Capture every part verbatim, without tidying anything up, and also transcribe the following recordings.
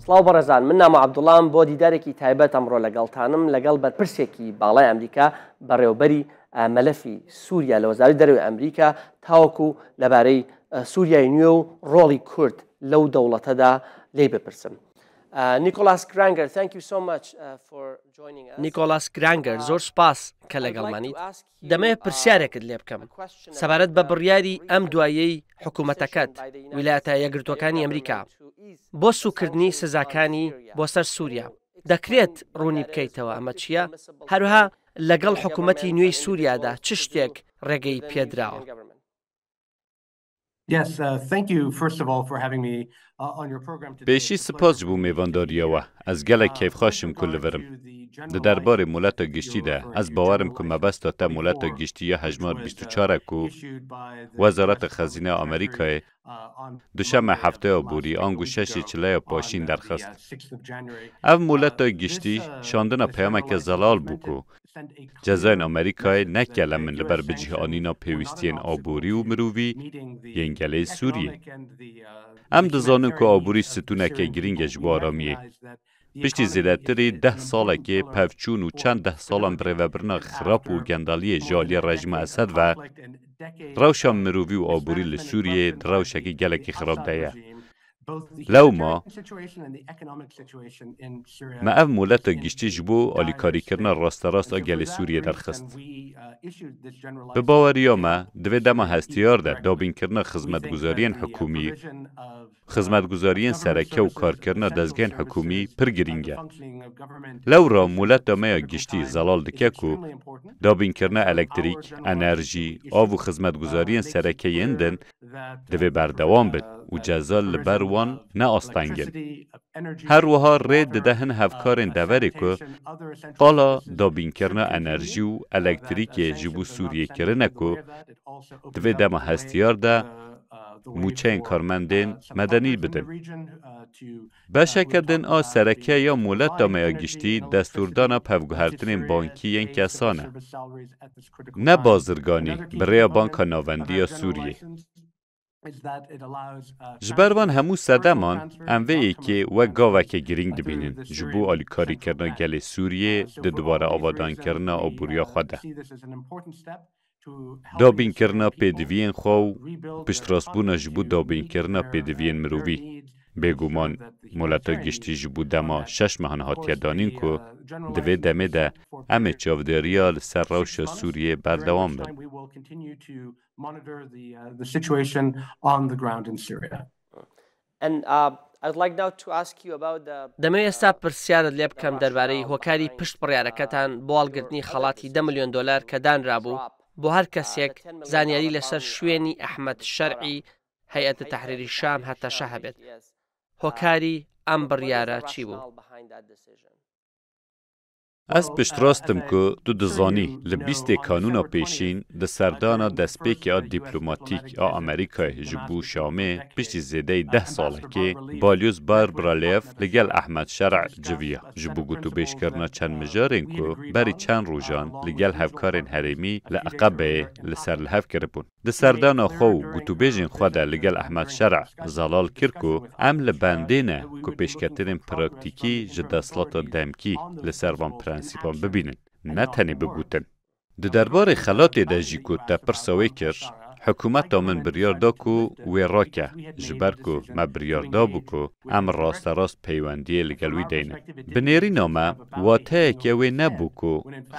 سڵاو بەڕێزان، من نامۆ عەبدوڵام، بۆ دیدارێکی تایبەت ئەمڕۆ لەگەڵتانم، لەگەڵ بەرپرسێکی باڵای ئەمریکا، بەڕێوەبەری ئە، مەلەفی سووریا لە وەزارەتی دەرەوەی ئەمریکا، تاوەکو لەبارەی ئە، سووریای نوێ و ڕۆڵی کورد لەو دەوڵەتەدا لێی بپرسم. ئە، Nicholas Granger, thank you so much ئە، for joining us. نیکۆلاس گرانگەر، زۆر سپاس کە لەگەڵمانیت. دەمەوێت پرسیارێکت لێ بکەم سەبارەت بە بڕیاری ئەم دواییەی حکوومەتەکەت، ویلایەتە یەکگرتووەکانی ئەمریکا، بۆ سوکردنی سزاکانی بۆ سەر سووریا. دەکرێت ڕوونی بکەیتەوە ئەمە چییە؟ هەروەها لەگەڵ حکوومەتی نوێی سووریادا چ شتێک ڕێگەی پێدراوە؟ Yes, uh, thank you, first of all, for having me uh, on your program today. پێشی سپاس ji bo mêvandariya we. Ez gelek kêfxweş im ku li vir im. Di derbarê moleta giştî de, ez bawer im ku mebesta te moleta giştî ya hejmar bîst û çar e ku Wezareta Xezîneya Amerîkayê duşeme hefteya borî ango şeşê çileya paşîn derxist. Ev moleta giştî şandina peyameke zelal bû ku cezayên Amerîkayê ne kelem in li ber bicîhanîna pêwîstiyên aborî û mirovî yên gelê Sûriyê. Em dizanin ku aborî stûneke girîng e ji bo aramiyê. Piştî zêdetirî deh salekê pevçûn û çend deh salan birêvebirina xirab û gendeliyê ji aliyê rejîma Esed ve, rewşa mirovî û aborî li Sûriyê di rewşekî gelekî xirab de ye. Lewma me ev moleta giştî ji bo alîkarîkirina rasterast a gelê Sûriyê derxist. Bi baweriya me, di vê dema hestiyar de dabînkirina xizmetguzariyên hikûmî, xizmetguzariyên sereke û karkirina dezgehên hikûmî pir girîng e. Lewra moleta me ya giştî zelal dike ku dabînkirina elektrîk, enerjî, av û xizmetguzariyên sereke yên din divê berdewam bin û ceza li ber wan ne asteng in. Her wiha rê dide hin hevkarên deverê ku qala dabînkirina enerjî û elektrîkê ji bo Sûriyê kirine ku di vê dema hestiyar de mûçeyên karmendên medenî bidin. Beşeke din a sereke ya moleta me ya giştî destûrdana pevguhertinên bankî yên kesan e. Ne bazirganî bi rêya Banka Navendî ya Sûriyê. Ji ber van hemû sedeman, em vê yekê wek gaveke girîng dibînin ji bo alîkarîkirina gelê Sûriyê di dubare avadankirina aboriya xwe de. Dabînkirina pêdiviyên xwe û piştrastbûna ji bo dabînkirina pêdiviyên mirovî. Bêguman, moleta giştî ji bo dema şeş mehan hatiye danîn ku di vê demê de em ê çavdêriya li ser rewşa Sûriyê berdewam bin. monitor the, uh, the situation on the ground in Syria. And uh, I'd like now to ask you about the دەمەوێت ئێستا پرسیارت لێ بکەم دەربارەی هۆکاری پشت بڕیارەکەتان بۆ هەڵگرتنی خەڵاتی دە ملیۆن دۆلار کە دانرابوو بۆ هەر کەسێک زانیاری لەسەر شوێنی ئەحمەد شەرعی هەیئەتە تەحریری شام هەتەشە هەبێت. هۆکاری ئەم بڕیارە چی بوو؟ Ez piştrast im ku tu dizanî, li bîstê kanûna pêşîn di serdana destpêkê a dîplomatîk a Amerîkayê ji bo Şamê piştî zêdeyî deh salekê Balyoz Barbara Lev li gel Ehmed Şer'a civiya ji bo gotûbêjkirina çend mijarên ku berî çend rojan li gel hevkarên herêmî li Eqebeyê li ser li hev kiribûn. Di serdana xwe û gotûbêjên xwe de li gel Ehmed Şer'a zelal kir ku em li bendê ne ku pêşketinên praktîkî ji desthilata demkî li ser van prensîpan bibînin, ne tenê bigotin. Di derbarê xelatê de jî ku te pirsa wê kir, hikûmeta min biryar da ku wê rake, ji ber ku me biryar dabû ku em rasterast peywendiyê li gel wî deynin. Bi nêrîna me, wateyeke wê nebû ku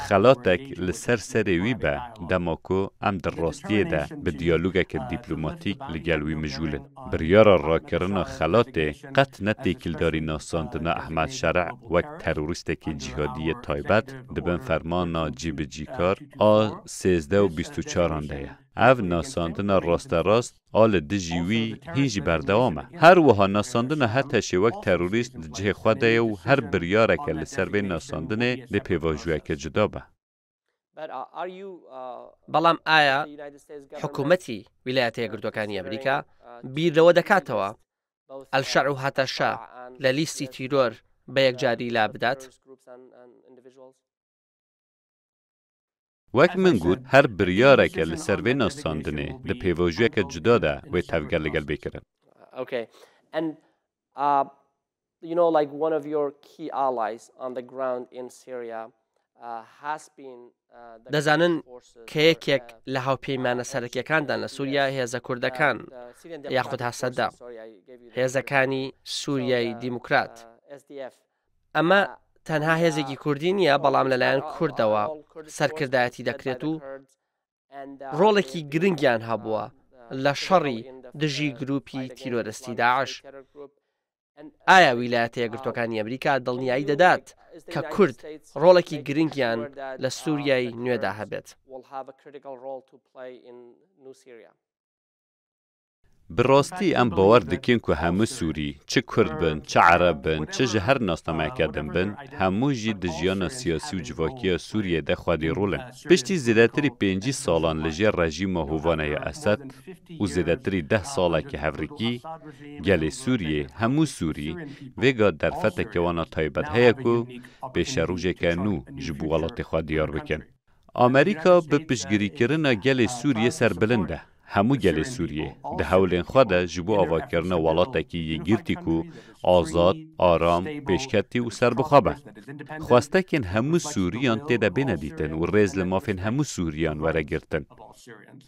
xelatek li ser serê wî be, dema ku em di rastiyê de bi diyalogeke dîplomatîk li gel wî mijûl in. Biryara rakirina xelatê qet ne têkildarî nasandina Ehmed Şer'a wek terorîstekî cîhadî yê taybet di bin fermana cîbicîkar a sêzdeh û bîst û çaran de ye. Ev nasandina rasterast a li dijî wî hîn jî berdewam e. Her wiha nasandina HTŞ'ê wek terorîst di cihê xwe de ye û her biryareke li ser vê nasandinê dê pêvajoyeke cuda be. بەڵام ئایا حکوومەتی ویلایەتە یەکگرتوەکانی ئەمریکا بیر لەوە دەکاتەوە ئەلشەع و هەتەشە لە لیستی تیرۆر بە یەکجاری لا بدات؟ Wek min got, her biryareke li ser vê nasandinê di pêvajoyeke cuda de wê tevger li gel bê kirin. Okay. And uh, you know, like, one of your key allies on the ground in Syria, uh, has been, uh, the دەزانن کە یەکێک لە هاوپەیمانە سەرەکیەکاندان لە سووریا هێزە کوردەکان یاخود هەسەدە، هێزەکانی سووریای دیموکرات. ئەمە تەنها هێزێکی کوردی نییە، بەڵام لەلایەن کوردەوە سەرکردایەتی دەکرێت و ڕۆڵێکی گرنگیان هەبووە لە شەڕی دژی گروپی تیرۆرستی داعش. ئایا ویلایەتە یەکگرتوەکانی ئەمریکا دڵنیایی دەدات کە کورد ڕۆڵێکی گرنگیان لە سووریای نوێدا هەبێت؟ Bi rastî em bawer dikin ku hemû Sûrî, çi Kurd bin, çi Ereb bin, çi ji her nasnameyeke din bin, hemû jî di jiyana siyasî û civakî ya Sûriyê de xwedî rol in. Piştî zêdetirî pêncî salan li jêr rejîma hovane ya Esed û zêdetirî deh saleke hevrikî, gelê Sûriyê, hemû Sûrî, vêga derfeteke wan a taybet heye ku pêşerojeke nû ji bo welatê xwe diyar bikin. Amerîka bi piştgirîkirina gelê Sûriyê serbilind e. Hemû gelê Sûriyê di hewlên xwe de ji bo avakirina welatekî yekgirtî ku azad, aram, pêşketî û serbixwe be. Xwestekên hemû Sûriyan tê de bêne dîtin û rêz li mafên hemû Sûriyan were girtin.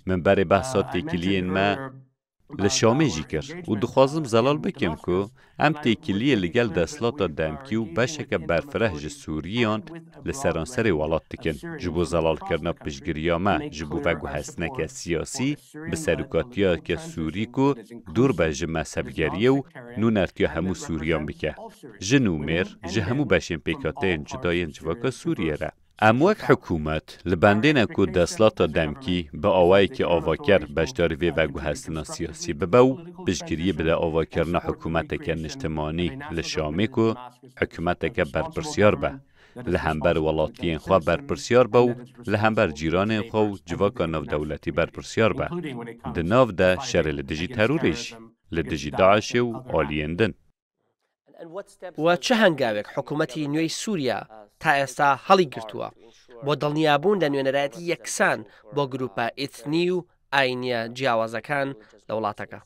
Min berê behsa têkiliyên me li Şamê jî kir û dixwazim zelal bikim ku em têkiliyê li gel desthilata demkî û beşeke berfireh ji Sûriyan li seranserê welat dikin. Ji bo zelalkirina piştgiriya me ji bo veguhestineke siyasî bi serokatiyeke Sûrî ku dûr be ji mezhebgeriyê û nûnertiya hemû Sûriyan bike. Jin û mêr ji hemû beşên pêkhateyên cuda yên civaka Sûriyê re. Em wek hikûmet li bendê ne ku desthilata demkî bi awayekî avaker beşdarî vê veguhestina siyasî bibe û piştgiriyê bide avakirina hikûmeteke niştimanî li Şamê ku hikûmeteke berpirsyar be, li hember welatiyên xwe berpirsyar be û li hember cîranên xwe û civaka navdewletî berpirsyar be, di nav de şerê li dijî terorê jî, li dijî DAIŞê û aliyên din. و چ هەنگاوێک حکوومەتی نوێی سووریا تا ئێستا هەڵی گرتووە بۆ دڵنیابوون لە نوێنەرایەتی یەکسان بۆ گروپە ئیتنی و ئاینیە جیاوازەکان لە وڵاتەکە؟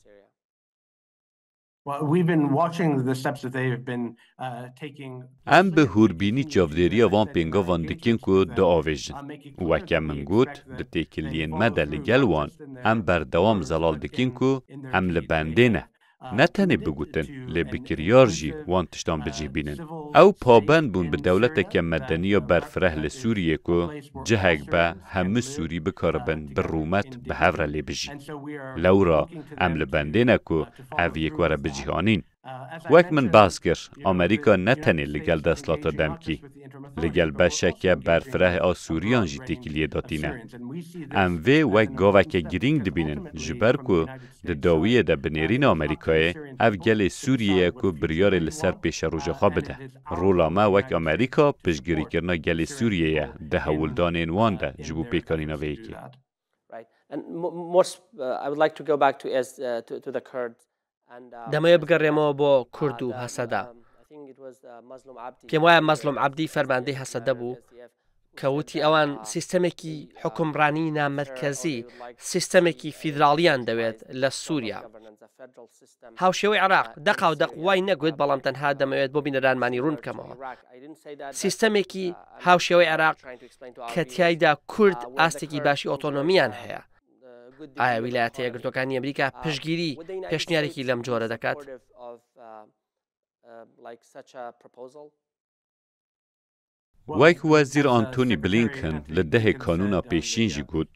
Well, we've been watching the steps that they've been uh, taking. Em bi hûrbînî çavdêriya van pêngavan dikin ku diavêjin. Û weke min got, di têkiliyên me de li gel wan, em berdewam zelal dikin ku em li bendê ne. Ne tenê bigutin, lê bi kiryar jî wan tiştan bi cih bînin. Ew pabend bûn bi dewleteke medeniya berfireh li Sûriyê ku cihek be hemû Sûrî bikaribin bi rûmet bi hev re lê bijîn. Lewra em li bendê ne ku ev yek were bi cih anîn. Wek min behs kir, Amerîka ne tenê li gel desthilata demkî, li gel beşeke berfireh a Sûriyan jî têkiliyê datîne. Em vê wek gaveke girîng dibînin, ji ber ku di dawiyê de bi nêrîna Amerîkayê, ev gelê Sûriyê ye ku biryarê li ser pêşeroja xwe bide. Rola me wek Amerîka piştgirîkirina gelê Sûriyê ye di hewldanên wan de ji bo pêkanîna vê yekê. Right. And mo- most, uh, I would like to go back to as uh, to, to the Kurds. And, uh, دەمەوێت بگەڕێمەوە بۆ کورد و هەسەدە. پێم وایە مەزلوم عەبدی فەرماندەی هەسەدە بوو کە وتی ئەوان سیستەمێکی حکومڕانی نامەرکەزی، سیستەمێکی فیدراڵیان دەوێت لە سووریا. هاوشێوەی عێراق، دەقا و دەق وای نەگوت، بەڵام تەنها دەمەوێت بۆ بینەرانمانی ڕوون بکەمەوە. سیستەمێکی هاوشێوەی عێراق کە تیایدا کورد ئاستێکی باشی ئۆتۆنۆمیان هەیە. ئایا ویلایەتە یەکگرتوەکانی ئەمریکا پشگیری پێشنیارێکی لەم جۆرە دەکات؟ Wek Wezîr Antony Blinken li dehê Kanûna pêşîn jî got,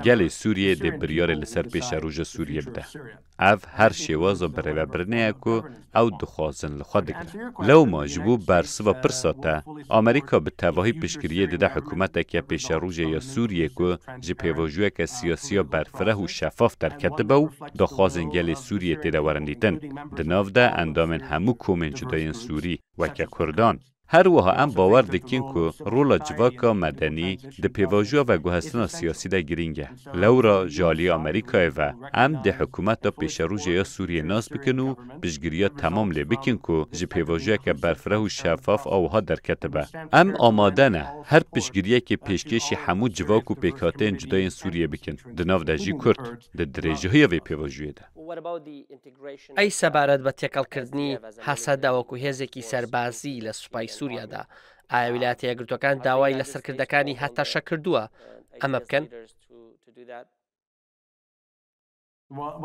gelê Sûriyê dê biryarê li ser pêşeroja Sûriyê bide. Ev her şêwaza birêvebirinê ye ku ew dixwazin li xwe digrin. Lewma ji bo bersiva pirsa te, Amerîka bi tevahî piştgiriyê dide hikûmeteke pêşerojê ya Sûriyê ku ji pêvajoyeke siyasî ya berfireh û şefaf derketibe û daxwazên gelê Sûriyê tê de werin dîtin. Di nav de endamên hemû komên cuda yên Sûrî, weke Kurdan. Her wiha em bawer dikin ku rola civaka medenî di pêvajoya veguhestina siyasî de girîng e. Lewra ji aliyê Amerîkayê ve em di hikûmeta pêşerojê ya Sûriyê nas bikin û piştgiriya temam lê bikin ku ji pêvajoyeke berfireh û şeffaf a wiha derketibe. Em amade ne her piştgiriyekê pêşkêşî hemû civak û pêkhateyên cuda yên Sûriyê bikin, di nav de jî Kurd, di dirêjihiya vê pêvajoyê de. ئەی سەبارەت بە تێکەڵکردنی هەسەدە وەکو هێزێکی سەربازی لە سوپای سووریادا؟ ئایا ویلایەتە یەکگرتووەکان داوای لە سەرکردەکانی هەتەشە کردووە ئەمە بکەن؟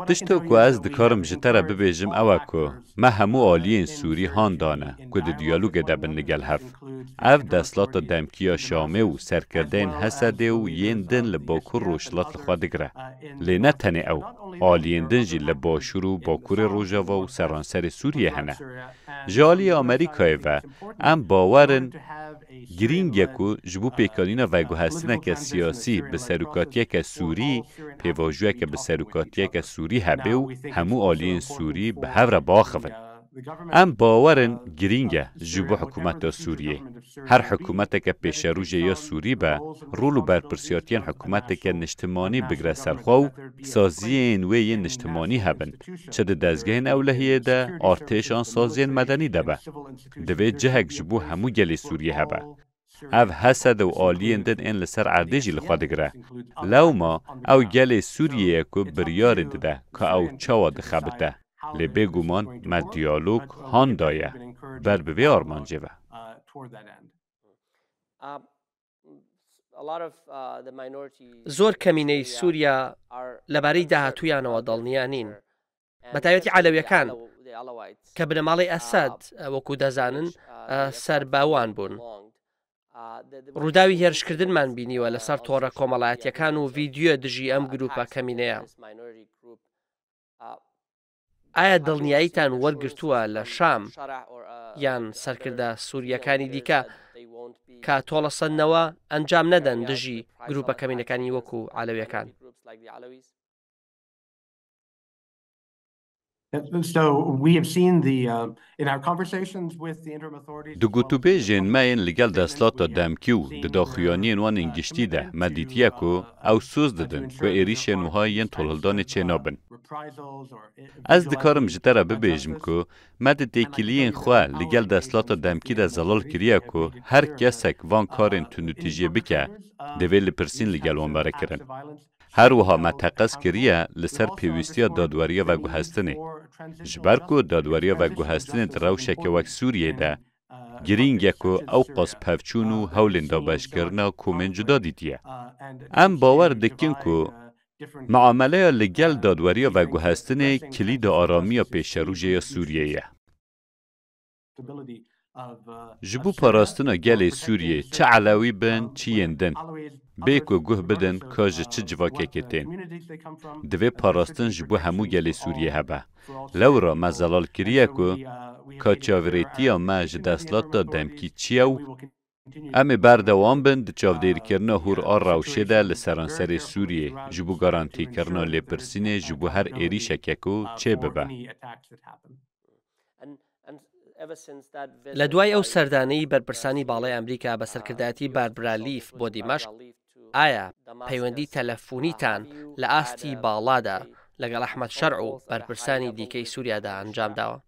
Tişta ku ez dikarim ji te re bibêjim ew e ku me hemû aliyên Sûrî han dane ku di diyalogê de bin li gel hev. Ev desthilata demkî ya Şamê û serkirdeyên Hesedê û yên din li Bakur Rojhilat li xwe digire. Lê ne tenê ew, aliyên din jî li Başûr û Bakurê Rojava û seranserê Sûriyê hene. Ji aliyê Amerîkayê ve em bawer in girîng e ku ji bo pêkanîna veguhestineke siyasî bi serokatiyeke Sûrî, pêvajoyeke bi serokatiyeke Sûrî hebe û hemû aliyên Sûrî bi hev re biaxivin. Em bawer in girîng e ji bo hikûmeta Sûriyê. Her hikûmeteke pêşerojê ya Sûrî be, rol û berpirsiyartiyên hikûmeteke niştimanî bigre ser xwe û saziyên wê yên niştimanî hebin, çi di dezgehên ewlehiyê de, artêş an saziyên medenî de be. Divê cihek ji bo hemû gelê Sûriyê hebe. Ev Hesed û aliyên din ên li ser erdê jî li xwe digire. Lewma ew gelê Sûriyê ye ku biryarê dide ka ew çawa dixebite. Lê bêguman me diyalog han daye ber bi vê armancê ve. زۆر کەمینەی سووریا لەبارەی داهاتوویانەوە دڵنیا نین، بە تایبەتی عەلەویەکان کە بنەماڵەی ئەسەد وەکو دەزانن سەر بە وان بوون. ڕووداوی هێرشکردنمان بینیوە لەسەر تۆڕە کۆمەڵایەتیەکان و ڤیدیۆ دژی ئەم گروپە کەمینەیە. ئایا دڵنیاییتان وەرگرتووە لە شام یان سەرکردە سووریەکانی دیکە کە تۆڵەسەندنەوە ئەنجام نەدەن دژی گروپە کەمینەکانی وەکو عەلەویەکان؟ So we have seen the uh, in our conversations with the interim authorities. Di gotûbêjên me yên li gel desthilata demkî û di daxuyaniyên wan ên giştî de me dîtiye ku ew soz didin ku êrîşên wiha yên tolhildanê çênabin. Ez dikarim ji te re bibêjim ku me di têkiliyên xwe li gel desthilata demkî de zelal kiriye ku her kesek van karên tundûtîjiyê bike, divê li pirsîn li gel wan bere kirin. Her wiha me teqez kiriye li ser pêwîstiya dadweriya veguhestinê. Ji ber ku dadweriya veguhestinê di rewşeke wek Sûriyê de girîng e ku ew qas pevçûn û hewlên dabeşkirina komên cuda dîtiye. Em bawer dikin ku muameleya li gel dadweriya veguhestinê kilîda aramiya pêşerojê ya Sûriyê ye. Ji bo parastina gelê Sûriyê çi Elewî bin, çi yên din, bê ku guh bidin ka ji çi civakekê tên. Divê parastin ji bo hemû gelê Sûriyê hebe. Lewra me zelal kiriye ku ka çavirêtiya me ji desthilata demkî çi ye û em ê berdewam bin di çavdêrkirina hûr a rewşê de li seranserê Sûriyê ji bo garantîkirina lêpirsînê ji bo her êrîşeke ku çêbibe. لە دوای ئەو سەردانەی بەرپرسانی باڵای ئەمریکا بە سەرکردایەتی باربرا لیف بۆ دیمەشق، ئایا پەیوەندی تەلەفونیتان لە ئاستی باڵادا لەگەڵ ئەحمەد شەرع و بەرپرسانی دیکەی سووریادا ئەنجام داوە؟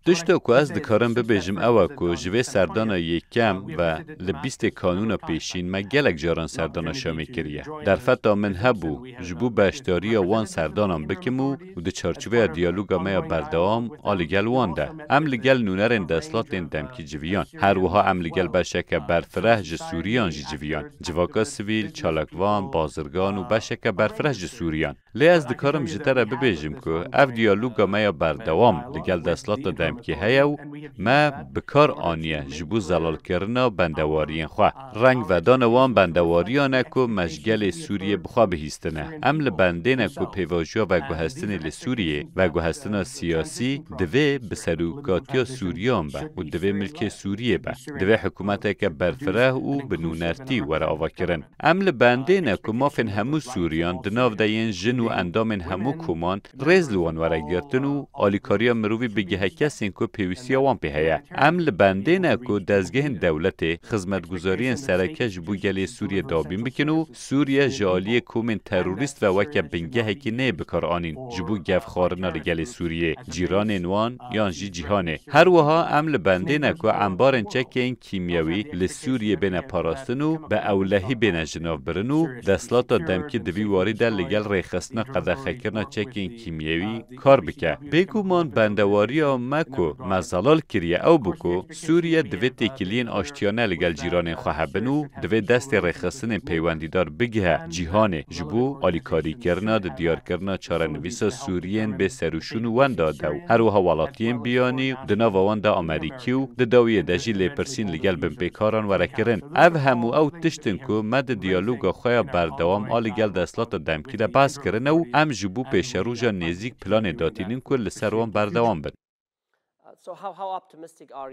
Tişta ku ez dikarim bibêjim ew e ku ji vê serdana yekem ve li bîstê kanûna pêşîn me gelek caran serdana Şamê kiriye. Derfeta min hebû ji bo beşdariya wan serdanan bikim û û di çarçoveya diyaloga me ya berdewam a li gel wan de. Em li gel nûnerên desthilatên demkî civiyan. Her wiha em li gel beşeke berfireh ji Sûriyan jî civiyan. Civaka sivîl, çalakvan, bazirgan û beşeke berfireh ji Sûriyan. Lê ez dikarim ji te re bibêjim ku ev diyaloga me ya berdewam li gel desthilata demkî kî heye û me bi kar aniye ji bo zelalkirina bendewariyên xwe. Reng vedana wan bendewariyan e ku me ji gelê Sûriyê bi xwe bihîstine. Em li bendê ne ku pêvajoya veguhestinê li Sûriyê, veguhestina siyasî divê bi serokatiya Sûriyan be û divê milkê Sûriyê be. Divê hikûmeteke berfireh û bi nûnertî were avakirin. Em li bendê ne ku mafên hemû Sûriyan di nav de yên jin û endamên hemû koman rêz li wan were girtin û alîkariya mirovî bigihe kesên ku pêwîstiya wan pê heye. Em li bendê ne ku dezgehên dewletê xizmetguzariyên sereke ji bo gelê Sûriyê dabîn bikin û Sûriye ji aliyê komên terorîst ve weke bingehekî neyê bikaranîn ji bo gefxwarina li gelê Sûriyê, cîranên wan yan jî cîhanê. Her wiha em li bendê ne ku embarên çekên kîmyewî li Sûriyê bêne parastin û bi ewlehî bêne jinavbirin û desthilata demkî di vî warî de li gel rêxistina qedexekirina çekên kîmyewî kar bike. Bêguman bendewariya me ku me zelal kiriye ew bû ku Sûriye divê têkiliyên aştiyane li gel cîranên xwe hebin û divê destê rêxistinên peywendîdar bigihe cîhanê ji bo alîkarîkirina di diyarkirina çarenivîsa Sûriyên bê serûşûn û wenda de û her wiha welatiyên biyanî û di nava wan de Amerîkî û di dawiyê de jî lêpirsîn li gel binpêkaran were kirin. Ev hemû ew tişt in ku me di diyaloga xwe ya berdewam a li gel desthilata demkî de behs kirine û em ji bo pêşeroja nêzîk planê datînin ku li ser wan berdewam bin.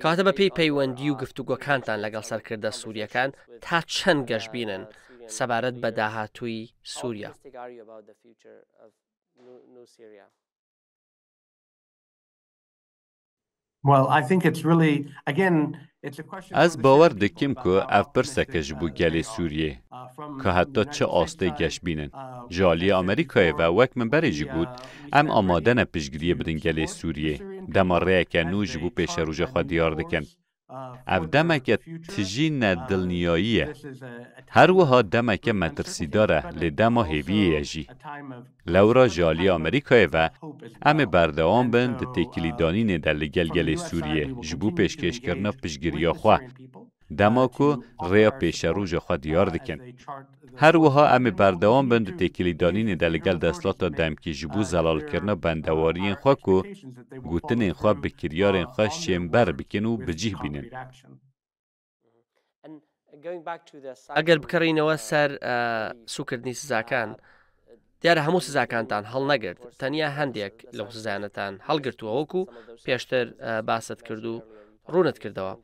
کاتە بە پێی پەیوەندی و گفتوگۆکانتان لەگەڵ سەرکردە سووریەکان، تا چەند گەشبینن سەبارەت بە داهاتووی سووریا؟ Ez bawer dikim ku ev pirseke ji bo gelê Sûriyê, ka heta çi astê geşbînin. Ji aliyê Amerîkayê ve, wek min berê jî got, em amade ne piştgiriyê bidin gelê Sûriyê. Dema rêyeke nû ji bo pêşeroja xwe diyar dikin. Ev demeke tijî nedilniyayî ye. Her wiha demeke metirsîdar e, lê dema hêviyê ye jî. Lewra ji aliyê Amerîkayê ve, em ê berdewam bin di têkilîdanînê de li gel gelê Sûriyê ji bo pêşkêşkirina piştgiriya xwe. Dema ku rêya pêşeroja xwe diyar dikin. Her wiha em ê berdewam bin di têkilîdanînê de li gel desthilata demkî ji bo zelalkirina bendewariyên xwe ku gotinên xwe bi kiryarên xwe şênber bikin û bi cih bînin. ئەگەر بکەڕینەوە سەر سوکردنی سزاکان، دیارە هەموو سزاکانتان هەڵنەگرت، تەنیا هەندێک لەو سزایانەتان هەڵگرتووە، وەکو پێشتر باست کرد و ڕوونت کردەوە.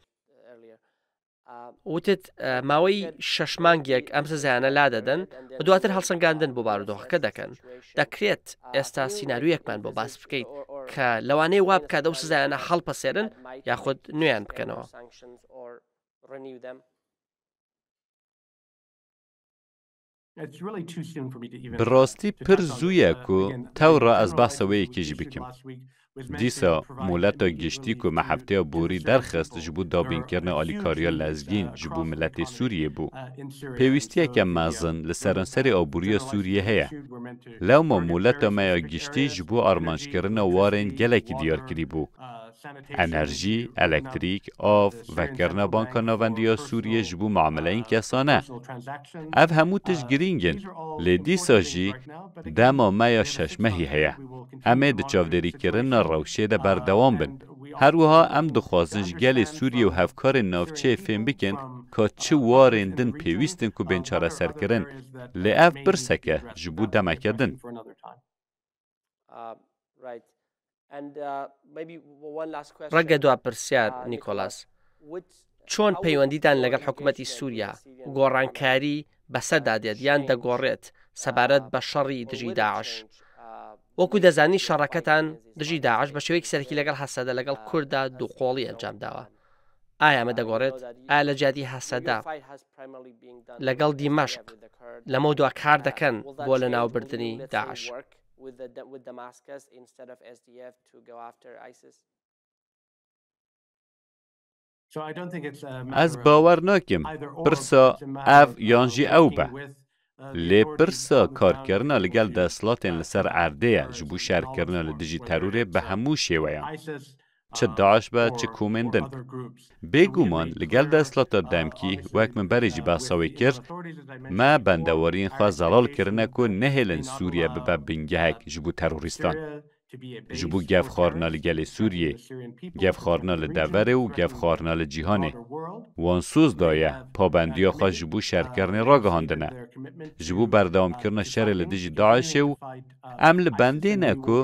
وتت ماوەی شەش مانگێک ئەم سزایانە لا دەدەن و دواتر هەڵسەنگاندن بۆ بارودۆخەکە دەکەن. دەکرێت ئێستا سیناریۆیەکمان بۆ باس بکەیت کە لەوانەیە وا بکات ئەو سزایانە هەڵپەسێرن یاخود نوێیان بکەنەوە؟ Bi rastî pir zû ye ku tewra ez behsa wê yekê jî bikim. Dîsa moleta giştî ku me hefteya borî derxist ji bo dabînkirina alîkariya lezgîn ji bo miletê Sûriyê bû. Pêwîstiyeke mezin li seranserê aboriya Sûriyê heye. Lewma moleta me ya giştî ji bo armancekirina warên gelekî diyar kirî bû. Enerjî, elektrîk, av, vekirina Banka Navendî ya Sûriyê ji bo muameleyên kesane. Ev hemû tişt girîng in. Lê dîsa jî dema me ya şeş mehî heye. Em ê di çavdêrîkirina rewşê de berdewam bin. Her wiha em dixwazin ji gelê Sûriyê û hevkarên navçeyê fêm bikin ka çi warên din pêwîst in ku bên çareserkirin. Lê ev pirsek e ji bo demeke din. ڕەگە دوا پرسیار، نیکۆلاس. چۆن پەیوەندیتان لەگەڵ حکوومەتی سووریا و گۆڕانکاری بەسەردا دێت یان دەگۆڕێت سەبارەت بە شەڕی دژی داعش؟ وەکو دەزانی، شەڕەکەتان دژی داعش بە شێوەیەکی سەرەکی لەگەڵ هەسەدە، لەگەڵ کووردا دووقۆڵی ئەنجام داوە. ئایا ئەمە دەگۆڕێت؟ ئایا لە جیاتی هەسەدە لەگەڵ دیمەشق لەمەو دوا کار دەکەن بۆ لە ناوبردنی داعش؟ Ez bawer nakim pirsa ev yan jî ew be. Lê pirsa karkirina li gel desthilatên li ser erdê ye ji bo şerkirina li dijî terorê bi hemû şêweyan. Çi DAIŞ be, çi komên din. Bêguman li gel desthilata demkî, wek min berê jî behsa wê kir, me bendewariyên xwe zelal kirine ku nehêlin Sûriye bibe bingehek ji bo terorîstan. Ji bo gevxwarina li gelê Sûriyê, gevxwarina li deverê û gevxwarina li cîhanê. Wan soz daye, pabendiya xwe ji bo şerkirinê ragihandine. Ji bo berdewamkirina şerê li dijî DAIŞê û em li bendê ne ku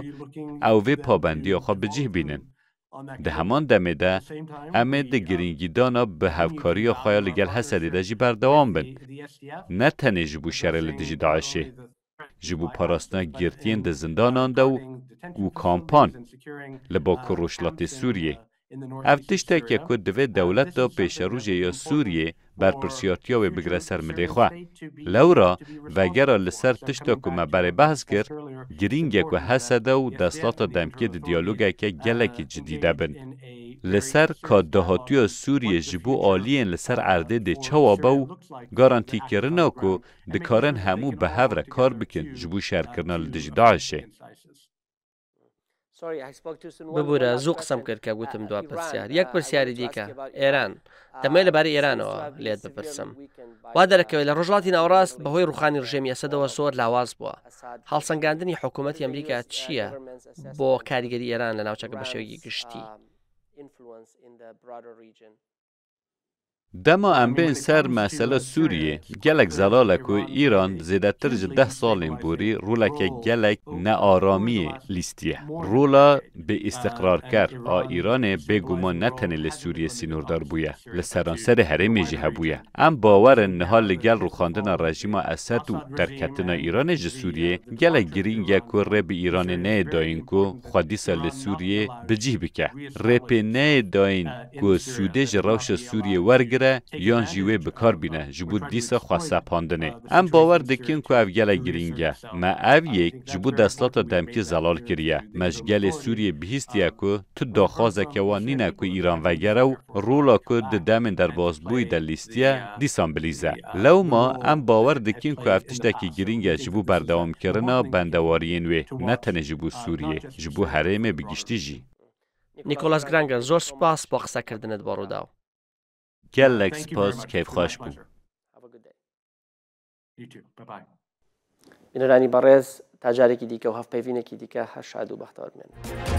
ew vê pabendiya xwe bi cih bînin. Di heman demê de em ê di girîngîdana bi hevkariya xwe ya li gel Hesedê de jî berdewam bin. Ne tenê ji bo şerê li dijî DAIŞê. Ji bo parastina girtiyên di zindanan de û, û kampan li Bakur Rojhilatê Sûriyê. Ev tiştek e ku divê dewlet de pêşerojê ya Sûriyê berpirsiyartiya wê bigire ser milê xwe. Lewra vegera li ser tişta ku me berê behs kir, girîng e ku Hesede û desthilata demkê di diyalogeke gelekî cidî de bin. Li ser ka dahatiya Sûriyê ji bo aliyên li ser erdê dê çawa be û garantîkirina ku dikarin hemû bi hev re kar bikin ji bo şerkirina li dijî DAIŞê. Bibûre, zû qisem kir kە گوتم دوا پرسیار. یەک پرسیاری دیکە. ئێران. دەمەوێت لەبارەی ئێرانەوە لێت بپرسم. وا دەرەکەوێت لە ڕۆژهەڵاتی ناوەڕاست بەهۆی ڕووخانی ڕژێمی ئەسەدەوە زۆر لاواز بووە. هەڵسەنگاندنی حکوومەتی ئەمریکا چییە بۆ کاریگەری ئێران لە ناوچەکە بە شێوەیەکی گشتی؟ Dema em bên ser mesela Sûriyê, gelek zelal e ku Îran zêdetir ji deh salên borî roleke gelek nearamiyê lîstiye. Rola bêîstiqrarker a Îranê bêguman ne tenê li Sûriyê sînordar bûye, li seranserê herêmê jî hebûye. Em bawer in niha li gel rûxandina rejîma Esed û derketina Îranê ji Sûriyê gelek girîng e ku rê bi Îranê neyê dayîn ku xwe dîsa li Sûriyê bi cih bike. Rê pê neyê dayîn ku sûdê ji rewşa Sûriyê wergire yan jî wê bi kar bîne ji bo dîsa xwe sepandinê. Em bawer dikin ku ev gelek girîng e. Me ev yek ji bo desthilata demkî zelal kiriye. Me ji gelê Sûriyê bihîstiye ku tu daxwazeke wan nîne ku Îran vegere û rola ku di demên derbasbûyî de lîstiye, dîsan bilîze. Lewma em bawer dikin ku ev tiştekî girîng e ji bo berdewamkirina bendewariyên wê, ne tenê ji bo Sûriyê, ji bo herêmê bi giştî jî. نیکۆلاس گرانگەر، زۆر سوپاس بۆ قسەکردنت بۆ ڕووداو. Gelek spas, keyfxweş bû. بینەرانی بەڕێز، تا جارێکی دیکە و هەڤپەیڤینێکی دیکە، هەر شاد و بەختەوەر بمێنن.